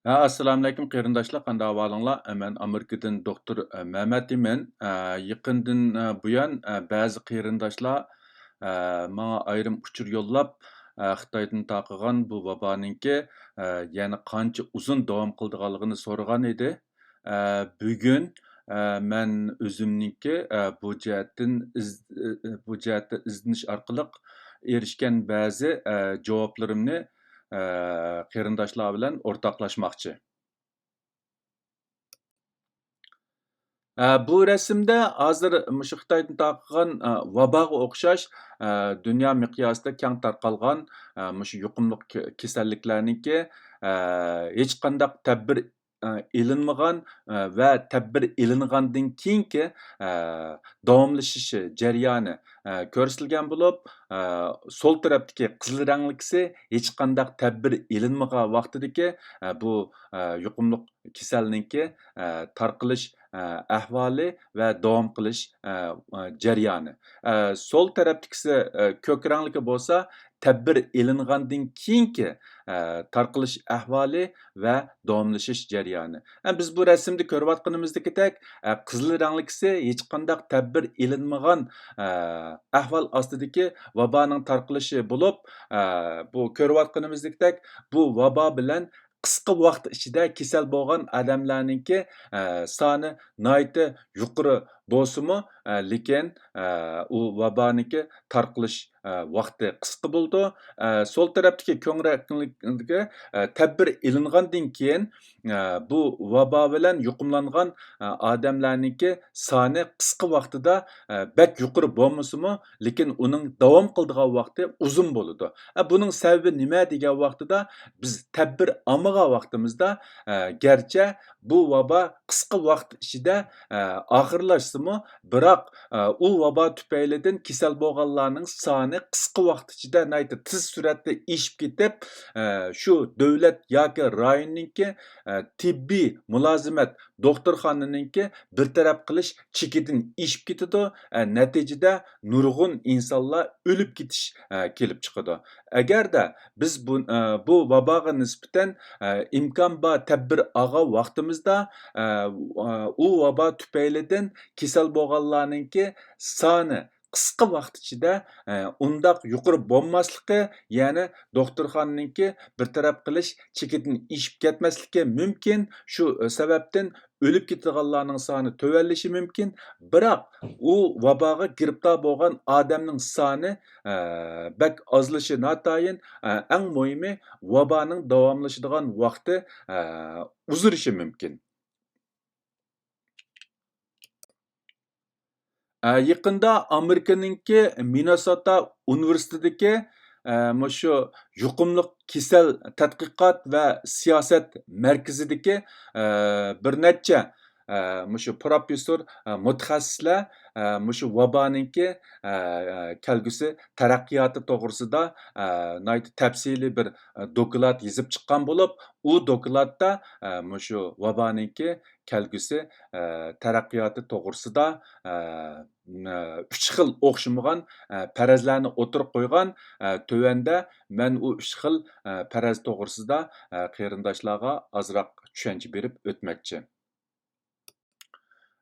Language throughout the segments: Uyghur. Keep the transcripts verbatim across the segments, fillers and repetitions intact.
ھە، ئەسسالامۇئەلەيكۇم قېرىنداشلار، قانداق ئەھۋالىڭلار؟ مەن ئامېرىكىدىن دوختۇر، ئە، مەمەت ئىمىن. ئە، يېقىندىن، ئە، بۇيان، ئە، بەزى قېرىنداشلار، ئە، ماڭا ئايرىم ئۇچۇر يوللاپ، ئە، خىتايدىن تارقىغان بۇ ۋابانىڭكى، ئە، يەنە قانچە ئۇزۇن داۋام قىلىدىغانلىقىنى سورىغان ئىدى. ئە، بۈگۈن، ئە، مەن ئۆزۈمنىڭكى، ئە، بۇ جەھەتتىن ئىز-، ئە، ئە، بۇ جەھەتتە ئىزدىنىش ئارقىلىق ئېرىشكەن بەزى، ئە، جاۋابلىرىمنى، ئە، قېرىنداشلار بىلەن ئورتاقلاشماقچى. ئە، بۇ رەسىمدە ھازىر مۇشۇ خىتايدىن تارقىغان، ئە، ۋاباغا ئوخشاش، ئە، دۇنيا مىقياسىدا كەڭ تارقالغان، ئە، مۇشۇ يۇقۇملۇق كې-، كېسەللىكلەرنىڭكى، ئە، ھېچقانداق تەدبىر، ئە، ئېلىنمىغان، ئە، ۋە تەدبىر ئېلىنغاندىن كېيىنكى، ئە، داۋاملىشىش جەريانى، ئە، كۆرسىتىلگەن بولۇپ، ئە، سول تەرەپتىكى قىزىل رەڭلىكىسى ھېچقانداق تەدبىر ئېلىنمىغان ۋاقتىدىكى، ئە، بۇ، ئە، يۇقۇملۇق كېسەلنىڭكى، ئە، تارقىلىش، ئە، ئەھۋالى ۋە داۋام قىلىش، ئە، ئە، جەريانى. ئە، سول تەرەپتىكىسى، ئە، كۆك رەڭلىكى بولسا تەدبىر ئېلىنغاندىن كېيىنكى، ئە، تارقىلىش ئەھۋالى ۋە داۋاملىشىش جەريانى. ئە، بىز بۇ رەسىمدە كۆرۈۋاتقىنىمىزدىكىدەك، ئە، قىزىل رەڭلىكىسى ھېچقانداق تەدبىر ئېلىنمىغان، ئە، ئەھۋال ئاستىدىكى ۋابانىڭ تارقىلىشى بولۇپ، ئە، بۇ كۆرۈۋاتقىنىمىزدىكىدەك، بۇ ۋابا بىلەن قىسقا ۋاقىت ئىچىدە كېسەل بولغان ئادەملەرنىڭكى، ئە، سانى ناھايىتى يۇقىرى بولسىمۇ، ئە، لېكىن، ئە، ئۇ ۋابانىڭكى تارقىلىش، ئە، ۋاقتى قىسقا بولىدۇ. ئە، سول تەرەپتىكى كۆڭرەكلىكتىكى، ئە، تەدبىر ئېلىنغاندىن كېيىن، ئە، بۇ ۋابا بىلەن يۇقۇملانغان، ئە، ئادەملەرنىڭكى سانى قىسقا ۋاقتىدا، ئە، بەك يۇقىرى بولمىسىمۇ، لېكىن ئۇنىڭ داۋام قىلىدىغان ۋاقتى ئۇزۇن بولىدۇ. ئە، بۇنىڭ سەۋەبى نېمە دېگەن ۋاقتىدا، بىز تەدبىر ئالمىغان ۋاقتىمىزدا، ئە، گەرچە بۇ ۋابا قىسقا ۋاقىت ئىچىدە، ئە، ئاخىرلاشسىمۇ، بىراق، ئە، ئۇ ۋابا تۈپەيلىدىن كېسەل بولغانلارنىڭ سانى قىسقا ۋاقىت ئىچىدە ناھايىتى تېز سۈرئەتتە ئېشىپ كېتىپ، ئە، شۇ دۆلەت ياكى رايوننىڭكى، ئە، تېببىي مۇلازىمەت دوختۇرخانىنىڭكى بىر تەرەپ قىلىش چېكىدىن ئېشىپ كېتىدۇ. ئە، نەتىجىدە نۇرغۇن ئىنسانلار ئۆلۈپ كېتىش، ئە، كېلىپ چىقىدۇ. ئەگەردە بىز بۇ، ئە، بۇ ۋاباغا نىسبەتەن، ئە، ئىمكان بار تەدبىر ئالغان ۋاقتىمىزدا، ئە، ئۇ ۋابا تۈپەيلىدىن كېسەل بولغانلارنىڭكى سانى قىسقا ۋاقىت ئىچىدە، ئە، ئۇنداق يۇقىرى بولماسلىقى، يەنى دوختۇرخانىنىڭكى بىر تەرەپ قىلىش چېكىدىن ئېشىپ كەتمەسلىكى مۇمكىن. شۇ سەۋەبتىن ئۆلۈپ كېتىدىغانلارنىڭ سانى تۆۋەنلىشى مۇمكىن. بىراق ئۇ ۋاباغا گىرىپتار بولغان ئادەمنىڭ سانى، ئە، بەك ئازلىشى ناتايىن. ئە، ئەڭ مۇھىمى، ۋابانىڭ داۋاملىشىدىغان ۋاقتى، ئە، ئۇزىرىشى مۇمكىن. ئە، يېقىندا ئامېرىكىنىڭكى مىننېسوتا ئۇنىۋېرسىتېتىدىكى، ئە، مۇشۇ يۇقۇملۇق كېسەل تەتقىقات ۋە سىياسەت مەركىزىدىكى، ئە، بىر نەچچە، ئە، مۇشۇ پروفېسسور، ئە، مۇتەخەسسىسلەر، ئە، مۇشۇ ۋابانىڭكى، ئە، ئە، كەلگۈسى تەرەققىياتى توغرىسىدا، ئە، ناھايىتى تەپسىلىي بىر، ئە، دوكلات يېزىپ چىققان بولۇپ، ئۇ دوكلاتتا، ئە، مۇشۇ ۋابانىڭكى كەلگۈسى، ئە، تەرەققىياتى توغرىسىدا، ئە، ئۈچ خىل ئوخشىمىغان، ئە، پەرەزلەرنى ئوتتۇرىغا قويغان. ئە، تۆۋەندە مەن ئۇ ئۈچ خىل، ئە، پەرەز توغرىسىدا، ئە، قېرىنداشلارغا ئازراق چۈشەنچە بېرىپ ئۆتمەكچى.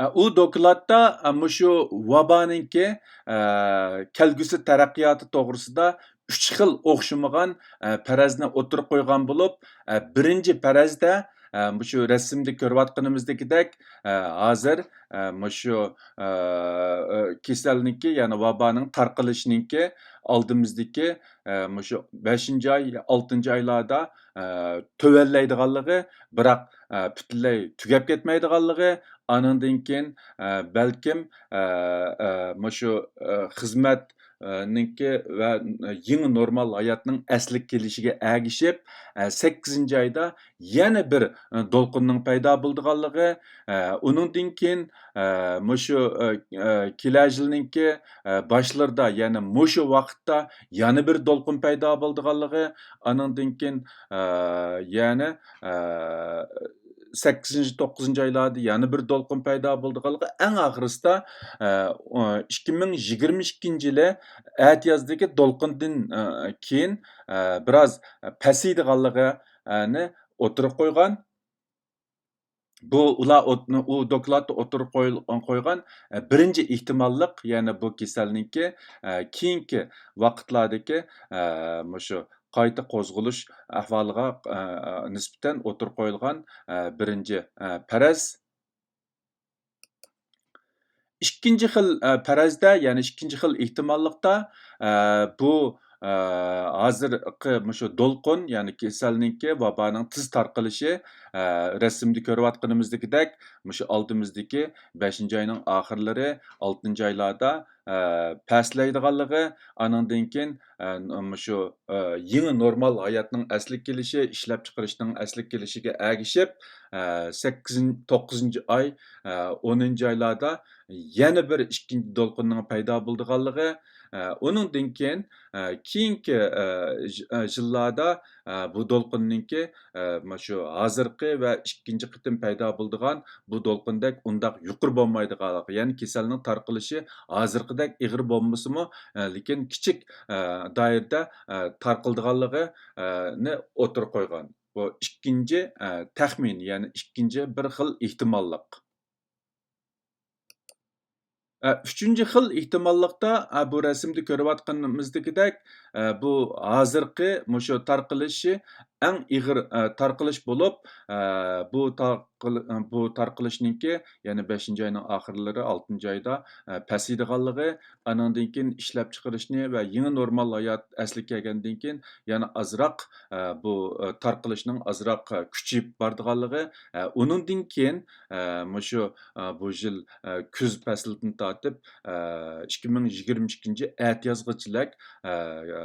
ئە، ئۇ دوكلاتتا، ئە، مۇشۇ ۋابانىڭكى، ئە، كەلگۈسى تەرەققىياتى توغرىسىدا ئۈچ خىل ئوخشىمىغان، ئە، پەرەزنى ئوتتۇرىغا قويغان بولۇپ، ئە، بىرىنچى پەرەزدە، ئە، مۇشۇ رەسىمدە كۆرۈۋاتقىنىمىزدىكىدەك، ئە، ھازىر، ئە، مۇشۇ، ئە، ئە، كېسەلنىڭكى، يەنى ۋابانىڭ تارقىلىشىنىڭكى ئالدىمىزدىكى، ئە، مۇشۇ بەشىنچى ئاي، ئالتىنچى ئايلاردا، ئە، تۆۋەنلەيدىغانلىقى، بىراق، ئە، پۈتۈنلەي تۈگەپ كەتمەيدىغانلىقى، ئانىڭدىن كېيىن، ئە، بەلكىم، ئە، ئە، مۇشۇ، ئە، خىزمەت، ئە، نىڭكى ۋە يېڭى نورمال ھاياتنىڭ ئەسلىگە كېلىشىگە ئەگىشىپ، ئە، سەككىزىنچى ئايدا يەنە بىر، ئە، دولقۇننىڭ پەيدا بولىدىغانلىقى، ئە، ئۇنىڭدىن كېيىن، ئە، مۇشۇ، ئە، ئە، كېلەر يىلنىڭكى، ئە، باشلىرىدا، يەنى مۇشۇ ۋاقىتتا يەنە بىر دولقۇن پەيدا بولىدىغانلىقى، ئانىڭدىن كېيىن، ئە، يەنە، ئە، سەككىزىنچى، توققۇزىنچى ئايلاردا يەنە بىر دولقۇن پەيدا بولىدىغانلىقى، ئەڭ ئاخىرىسىدا، ئە، ئىككى مىڭ يىگىرمە ئىككىنچى يىلى ئەتىيازدىكى دولقۇندىن، ئە، كېيىن، ئە، بىراز پەسىيىدىغانلىقىنى ئوتتۇرىغا قويغان. بۇ ئۇلار ئوت-، ئۇ دوكلاتتا ئوتتۇرىغا قويۇل-، قويغان، ئە، بىرىنچى ئېھتىماللىق، يەنى بۇ كېسەلنىڭكى، ئە، كېيىنكى ۋاقىتلاردىكى، ئە، مۇشۇ قايتا قوزغىلىش ئەھۋالىغا، ئە، نىسبەتەن ئوتتۇرىغا قويۇلغان، ئە، بىرىنچى، ئە، پەرەز. ئىككىنچى خىل، ئە، پەرەزدە، يەنى ئىككىنچى خىل ئېھتىماللىقتا، ئە، بۇ، ئە، ھازىرقى مۇشۇ دولقۇن، يەنى كېسەلنىڭكى، ۋابانىڭ تېز تارقىلىشى، ئە، رەسىمدە كۆرۈۋاتقىنىمىزدىكىدەك، مۇشۇ ئالدىمىزدىكى بەشىنچى ئاينىڭ ئاخىرلىرى، ئالتىنچى ئايلاردا، ئە، پەسلەيدىغانلىقى، ئانىڭدىن كېيىن، ئە، مۇشۇ، ئە، يېڭى نورمال ھاياتنىڭ ئەسلىگە كېلىشى، ئىشلەپچىقىرىشنىڭ ئەسلىگە كېلىشىگە ئەگىشىپ، ئە، سەككىزىنچى، توققۇزىنچى ئاي، ئە، ئونىنچى ئايلاردا يەنە بىر ئىككىنچى دولقۇننىڭ پەيدا بولىدىغانلىقى، ئە، ئۇنىڭدىن كېيىن، ئە، كېيىنكى، ئە، ژ-، ئە، يىللاردا، ئە، بۇ دولقۇننىڭكى، ئە، مۇشۇ ھازىرقى ۋە ئىككىنچى قېتىم پەيدا بولىدىغان بۇ دولقۇندەك ئۇنداق يۇقىرى بولمايدىغانلىقى، يەنى كېسەلنىڭ تارقىلىشى ھازىرقىدەك ئېغىر بولمىسىمۇ، ئە، لېكىن كىچىك، ئە، دائىرىدە، ئە، تارقىلىدىغانلىقى، ئە، نى ئوتتۇرىغا قويغان. بۇ ئىككىنچى، ئە، تەخمىن، يەنى ئىككىنچى بىر خىل ئېھتىماللىق. ئە، ئۈچىنچى خىل ئېھتىماللىقتا، ئە، بۇ رەسىمدە كۆرۈۋاتقىنىمىزدىكىدەك، ئە، بۇ ھازىرقى مۇشۇ تارقىلىشى ئەڭ ئېغىر، ئە، تارقىلىش بولۇپ، ئە، بۇ تارقىل-، ئە، بۇ تارقىلىشنىڭكى يەنە بەشىنچى ئاينىڭ ئاخىرلىرى، ئالتىنچى ئايدا، ئە، پەسىيدىغانلىقى، ئانىڭدىن كېيىن ئىشلەپچىقىرىشنى ۋە يېڭى نورمال ھايات ئەسلىگە كەلگەندىن كېيىن يەنە ئازراق، ئە، بۇ، ئە، تارقىلىشنىڭ ئازراق، ئە، كۈچىيىپ بارىدىغانلىقى، ئە، ئۇنىڭدىن كېيىن، ئە، مۇشۇ، ئە، بۇ يىل، ئە، كۈز پەسلىدىن تارتىپ، ئە، ئىككى مىڭ يىگىرمە ئىككىنچى ئەتىيازغىچىلىك، ئە، ئە،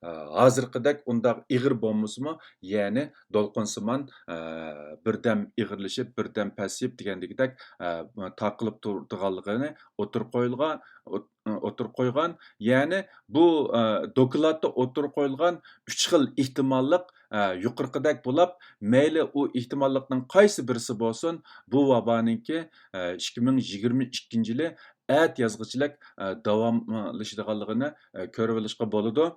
ئە، ھازىرقىدەك ئۇنداق ئېغىر بولمىسىمۇ، يەنى دولقۇنسىمان، ئە، بىردەم ئېغىرلىشىپ، بىردەم پەسىيىپ دېگەندىكىدەك، ئە، تارقىلىپ تۇرىدىغانلىقىنى ئوتتۇرىغا قويۇلغان، ئوت-، ئوتتۇرىغا قويغان. يەنى بۇ، ئە، دوكلاتتا ئوتتۇرىغا قويۇلغان ئۈچ خىل ئېھتىماللىق، ئە، يۇقىرىقىدەك بولۇپ، مەيلى ئۇ ئېھتىماللىقنىڭ قايسى بىرسى بولسۇن، بۇ ۋابانىڭكى، ئە، ئىككى مىڭ يىگىرمە ئىككىنچى يىلى ئەتىيازغىچىلىك، ئە، داۋاملىشىدىغانلىقىنى، ئە، كۆرۈۋېلىشقا بولىدۇ.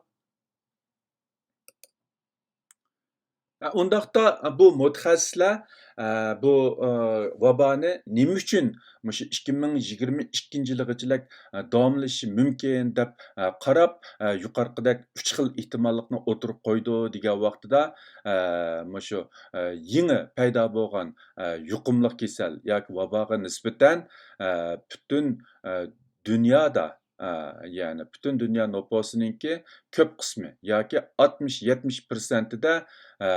ئە، ئۇنداقتا، ئە، بۇ مۇتەخەسسىسلەر، ئە، بۇ، ئە، ۋابانى نېمە ئۈچۈن مۇشۇ ئىككى مىڭ يىگىرمە ئىككىنچى يىلىغىچىلىك، ئە، داۋاملىشىشى مۇمكىن دەپ، ئە، قاراپ، ئە، يۇقىرىقىدەك ئۈچ خىل ئېھتىماللىقنى ئوتتۇرىغا قويىدۇ دېگەن ۋاقتىدا، ئە، مۇشۇ، ئە، يېڭى پەيدا بولغان، ئە، يۇقۇملۇق كېسەل ياكى ۋاباغا نىسبەتەن، ئە، پۈتۈن، ئە، دۇنيادا، ئە، يەنى پۈتۈن دۇنيا نوپۇسىنىڭكى كۆپ قىسمى ياكى ئاتمىش، يەتمىش پىرسەنتىدە، ئە،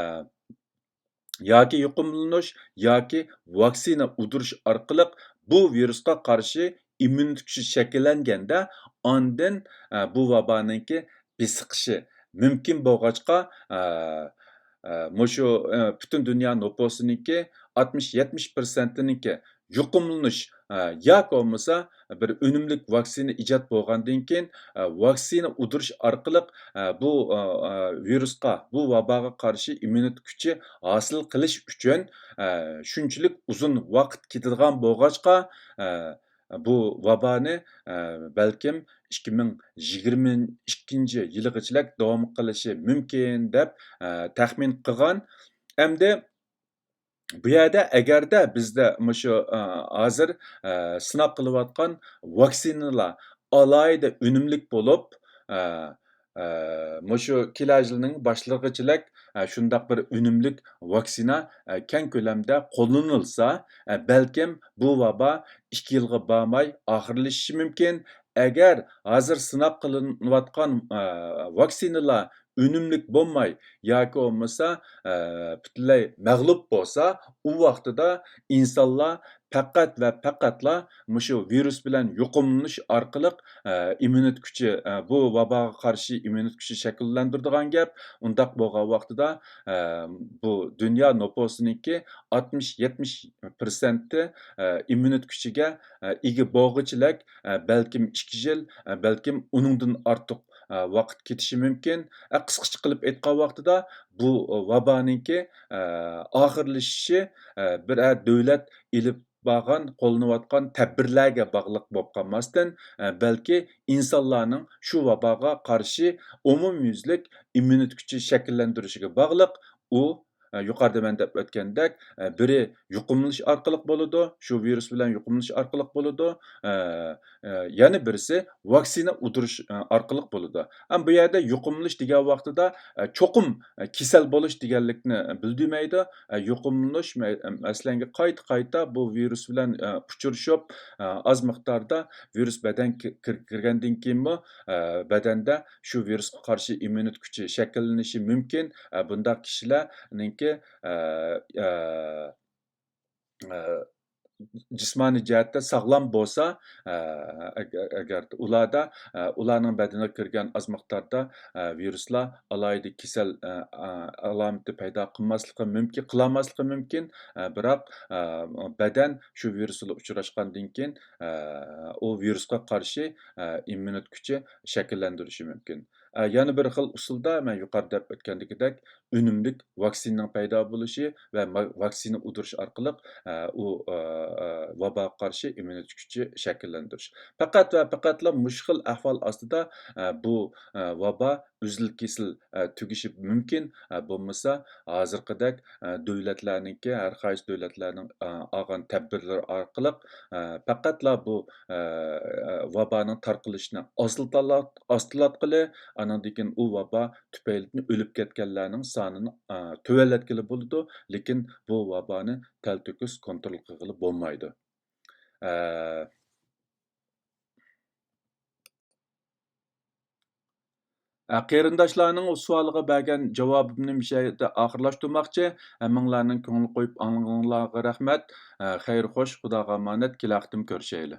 ياكى يۇقۇملىنىش ياكى ۋاكسىنا ئۇدۇرۇش ئارقىلىق بۇ ۋىرۇسقا قارشى ئىممۇنىتېت كۈچى شەكىللەنگەندە، ئاندىن، ئە، بۇ ۋابانىڭكى بېسىقىشى مۇمكىن بولغاچقا، ئە، ئە، مۇشۇ، ئە، پۈتۈن دۇنيا نوپۇسىنىڭكى ئاتمىش، يەتمىش پىرسەنتىنىڭكى يۇقۇملىنىش، ئە، ياكى بولمىسا بىر ئۈنۈملۈك ۋاكسىنا ئىجاد بولغاندىن كېيىن، ئە، ۋاكسىنا ئۇدۇرۇش ئارقىلىق، ئە، بۇ، ئە، ئە، ۋىرۇسقا، بۇ ۋاباغا قارشى ئىممۇنىتېت كۈچى ھاسىل قىلىش ئۈچۈن، ئە، شۇنچىلىك ئۇزۇن ۋاقىت كېتىدىغان بولغاچقا، ئە، بۇ ۋابانى، ئە، بەلكىم ئىككى مىڭ يىگىرمە ئىككىنچى يىلىغىچىلىك داۋام قىلىشى مۇمكىن دەپ، ئە، تەخمىن قىلغان. ئەمدى بۇ يەردە ئەگەردە بىزدە مۇشۇ، ئە، ھازىر، ئە، سىناق قىلىۋاتقان ۋاكسىنىلار ئالاھىدە ئۈنۈملۈك بولۇپ، ئە، ئە، مۇشۇ كېلەر يىلنىڭ باشلىرىغىچىلىك، ئە، شۇنداق بىر ئۈنۈملۈك ۋاكسىنا، ئە، كەڭ كۆلەمدە قوللىنىلسا، ئە، بەلكىم بۇ ۋابا ئىككى يىلغا بارماي ئاخىرلىشىشى مۇمكىن. ئەگەر ھازىر سىناق قىلىنىۋاتقان، ئە، ۋاكسىنىلار ئۈنۈملۈك بولماي ياكى بولمىسا، ئە، پۈتۈنلەي مەغلۇپ بولسا، ئۇ ۋاقتىدا ئىنسانلار پەقەت ۋە پەقەتلا مۇشۇ ۋىرۇس بىلەن يۇقۇملىنىش ئارقىلىق، ئە، ئىممۇنىتېت كۈچى، ئە، بۇ ۋاباغا قارشى ئىممۇنىتېت كۈچى شەكىللەندۈرىدىغان گەپ. ئۇنداق بولغان ۋاقتىدا، ئە، بۇ دۇنيا نوپۇسىنىڭكى ئاتمىش، يەتمىش پىرسەنتى، ئە، ئىممۇنىتېت كۈچىگە، ئە، ئىگە بولغۇچىلىك، ئە، بەلكىم ئىككى يىل، ئە، بەلكىم ئۇنىڭدىن ئارتۇق، ئە، ۋاقىت كېتىشى مۇمكىن. ئە، قىسقىچە قىلىپ ئېيتقان ۋاقتىدا، بۇ ۋابانىڭكى، ئە، ئاخىرلىشىشى، ئە، بىرەر دۆلەت ئېلىپ بارغان، قوللىنىۋاتقان تەدبىرلەرگە باغلىق بولۇپ قالماستىن، ئە، بەلكى ئىنسانلارنىڭ شۇ ۋاباغا قارشى ئومۇميۈزلۈك ئىممۇنىتېت كۈچى شەكىللەندۈرۈشىگە باغلىق. ئۇ، يۇقىرىدا مەن دەپ ئۆتكەندەك، بىرى يۇقۇملىنىش ئارقىلىق بولىدۇ، شۇ ۋىرۇس بىلەن يۇقۇملىنىش ئارقىلىق بولىدۇ، يەنە بىرسى ۋاكسىنا ئۇدۇرۇش ئارقىلىق بولىدۇ. ئەمما بۇ يەردە يۇقۇملىنىش دېگەن ۋاقتىدا چوقۇم كېسەل بولۇش دېگەنلىكنى بىلدۈرمەيدۇ. يۇقۇملىنىش، مەسىلەن، قايتا-قايتا بۇ ۋىرۇس بىلەن ئۇچرىشىپ، ئاز مىقداردا ۋىرۇس بەدەنگە كىر-، كىرگەندىن كېيىنمۇ، بەدەندە شۇ ۋىرۇسقا قارشى ئىممۇنىتېت كۈچى شەكىللىنىشى مۇمكىن. بۇنداق كىشىلەرنىڭكى، جىسمانىي جەھەتتە ساغلام بولسا، ئەگەر ئۇلاردا، ئۇلارنىڭ بەدىنىگە كىرگەن ئاز مىقداردا ۋىرۇسلار ئالاھىدە كېسەل ئالامىتى پەيدا قىلماسلىقى مۇمكىن، قىلالماسلىقى مۇمكىن. بىراق بەدەن شۇ ۋىرۇس بىلەن ئۇچراشقاندىن كېيىن، ئۇ ۋىرۇسقا قارشى ئىممۇنىتېت كۈچى شەكىللەندۈرۈشى مۇمكىن. يەنە بىر خىل ئۇسۇلدا مەن يۇقىرىدا دەپ ئۆتكەندىكىدەك ئۈنۈملۈك ۋاكسىنىنىڭ پەيدا بولۇشى ۋە ما-، ۋاكسىنا ئۇدۇرۇش ئارقىلىق، ئۇ، ۋاباغا قارشى ئىممۇنىتېت كۈچى شەكىللەندۈرۈش. پەقەت ۋە پەقەتلا مۇشۇ خىل ئەھۋال ئاستىدا، بۇ، ۋابا ئۈزۈل-كېسىل، تۈگىشى مۇمكىن. بولمىسا ھازىرقىدەك، دۆلەتلەرنىڭكى، ھەر قايسى دۆلەتلەرنىڭ، ئالغان تەدبىرلىرى ئارقىلىق، پەقەتلا بۇ، ۋابانىڭ تارقىلىشىنى ئاستىلاتقىلى، ئانىڭدىن كېيىن ئۇ ۋابا تۈپەيلىدىن ئۆلۈپ كەتكەنلەرنىڭ سانىنى، ئا، تۆۋەنلەتكىلى بولىدۇ، لېكىن بۇ ۋابانى تەلتۆكۈس كونترول قىلغىلى بولمايدۇ. ئە، ئە، قېرىنداشلارنىڭ ئۇ سوئالىغا بەرگەن جاۋابىمنى مۇشۇ يەردە ئاخىرلاشتۇرماقچى. ھەممىڭلارنىڭ كۆڭۈل قويۇپ ئاڭلىغىنىڭلارغا رەھمەت. ئە، خەير خوش، خۇداغا ئامانەت، كېلەر قېتىم كۆرۈشەيلى.